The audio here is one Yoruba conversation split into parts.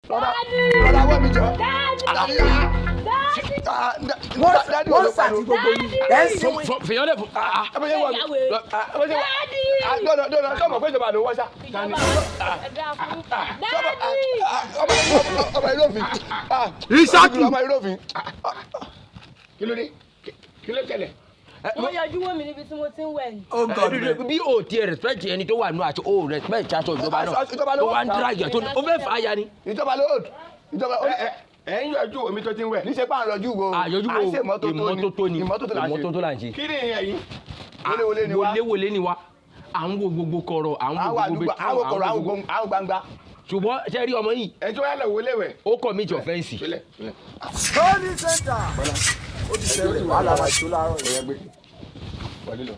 Rọra rọra wọ́n mi jọ. Daddy, Wọ́n sàtì gbogbo yìí ẹ̀ ń sinmi. Fìyàn lẹ̀ fún. Ẹ bẹ yẹ wọ mi. Ẹ bẹ yẹ wọ mi. Dọ́nà dọ́nà sọ́mọ̀ pé ìjọba ló wọ́ sá. Ọmọ ìlú òfin. Isaki. Ọmọ ìlú òfin. Kí ló dé? Kí ló tẹ̀lé? Wọ́n yọjú wò mí níbi tí mo ti ń wẹ̀ ni. Oh God, man. Bí o tiẹ̀ respect ẹni tó wà nù àti o respect aṣọ ìjọba náà Ìjọba ló tó wà ń wà. drag ẹ̀ tó o fẹ́ fà á ya ni. Ìjọba ló ìjọba Ẹ ẹ ẹ ń yọjú omi tó ti ń wẹ̀. níṣẹ́ pà ń rọjú wo. Àyọjú À ń ṣe wo ìmọ́tótó ni. ìmọ́tótó ni Ìmọ́tótó là ń ṣe. ìmọ́tótó là ń ṣe. Kí ni ẹ̀yin? Wọléwọlé ni wá. Wọléwọlé ni wa, à ń wo gbogbo kọ̀rọ̀, à ń wo Àwọn gbogbo àdúgbò, bedroom, àwọn kọ̀rọ̀, à ń àwọn wo gbogbo. àwọn gbangba. Ṣùgbọ́n ṣe rí ọmọ yìí, Ẹ tó wá lọ wọlé wẹ̀. ó commit offence. Filẹ̀ filẹ̀. Holy center. Ó ti ṣe wàhálà wa ìṣó láàárọ̀ yìí. Ọ̀yá gbé. Wọlé lọ.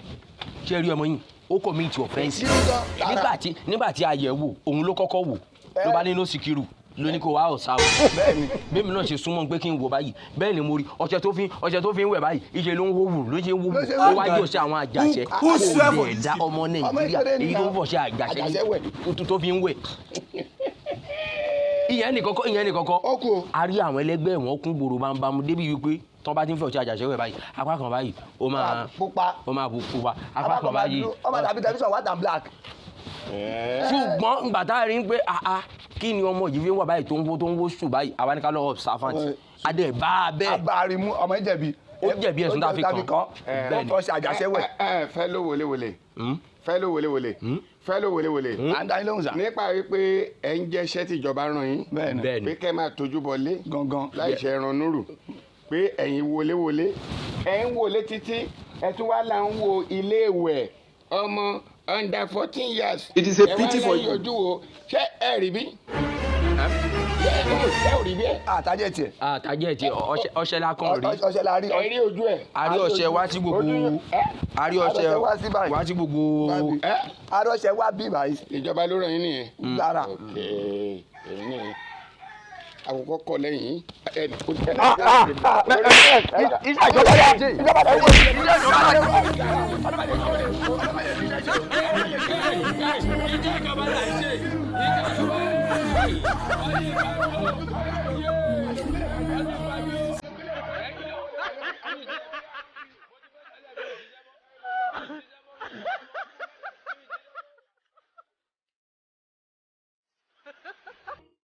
Ṣe rí ọmọ yìí, ó commit offence. Kí ni gan? Nígbà tí a yẹ̀ wò, òun ló kọ́kọ́ wò, ló bá ní no sikiru ló ní kó wá ọ̀sà o. Bẹ́ẹ̀ni. Bẹ́ẹ̀ mi náà ṣe súnmọ́ pé kí n wò báyìí, bẹ́ẹ̀ ni mo rí ọṣẹ tó fi ń wẹ̀ báyìí, ìṣe ló ń wó wù, ló ṣe ń wó wù. Ló ṣe ń Ó wó wá wù. jọ ṣe àwọn àjàṣe Who kò swear for lè this dá thing? ọmọ Ọmọ Nàìjíríà ìṣeré ni èyí tó ń náà. fọṣẹ àjàṣe Àjàṣẹ́ wẹ̀. tó fi ń wẹ̀. Ìyẹn nìkan kọ́. Ó kú o. A rí àwọn ẹlẹgbẹ́ wọn kún gbòòrò bámúbámú débi wípé tọ́ bá ti ń fẹ́ ọṣẹ àjàṣe wẹ̀ báyìí, apá kan báyìí ó máa Pupa. ó máa pupa, apá kan báyìí. Ọmọ tàbí tẹlifíṣàn white and black. Ṣùgbọ́n ìgbà tá a rí pé àá, kí ni ọmọ yìí fi ń wà báyìí tó ń wó sùn báyìí, àwa ní ká lọ observant adé bá a bẹ́ẹ̀. Abarimu ọmọ ìjẹ̀bi. Ó jẹ̀bi ẹ̀sùn tá a fi kàn. Ó fọṣẹ àjàṣẹ́ wẹ̀. Ẹ ẹ fẹ́ ló wọlé wọlé. Fẹ́ ló wọlé wọlé. Fẹ́ ló wọlé wọlé. À ń dá yín lóhùn sà. Nípa wípé ẹ ń jẹ́ iṣẹ́ tí ìjọba rán yín. Bẹ́ẹ̀ni. Bẹ́ẹ̀ni. Pé kẹ́ máa tójú bọlé. Gangan. Láì ṣe ẹran núrù. Pé ẹ̀yin wọlé wọlé. Ẹ ń wọlé títí. Ẹ tún wá là ń wo ilé ìwẹ̀ ọmọ under 14 years. It is a pity for Ẹ you. wá lẹ́yìn ojú wo, ṣé ẹ rí bí? Ṣé ẹ rí bí ẹ? Àtàjẹ̀ tiẹ̀. Àtàjẹ́ ti ọṣẹ la kàn rí. Ọṣẹ la rí. Ẹ rí ojú ẹ. A rí ọṣẹ wá sí gbogbo Ojú ẹ. a rí ọṣẹ Ọṣẹ wá sí báyìí. wá sí gbogbo. Ẹ Arọ́ṣẹ wá bí báyìí. Ìjọba ló ràn yín nìyẹn. Lára. Ok, èyí nìyẹn. Àkókò kọ lẹ́yìn. Ẹ Ìjọba dà ìjọba dà ìjọba dà. Ìjọba là ń ṣe, ìjọba là ń ṣe.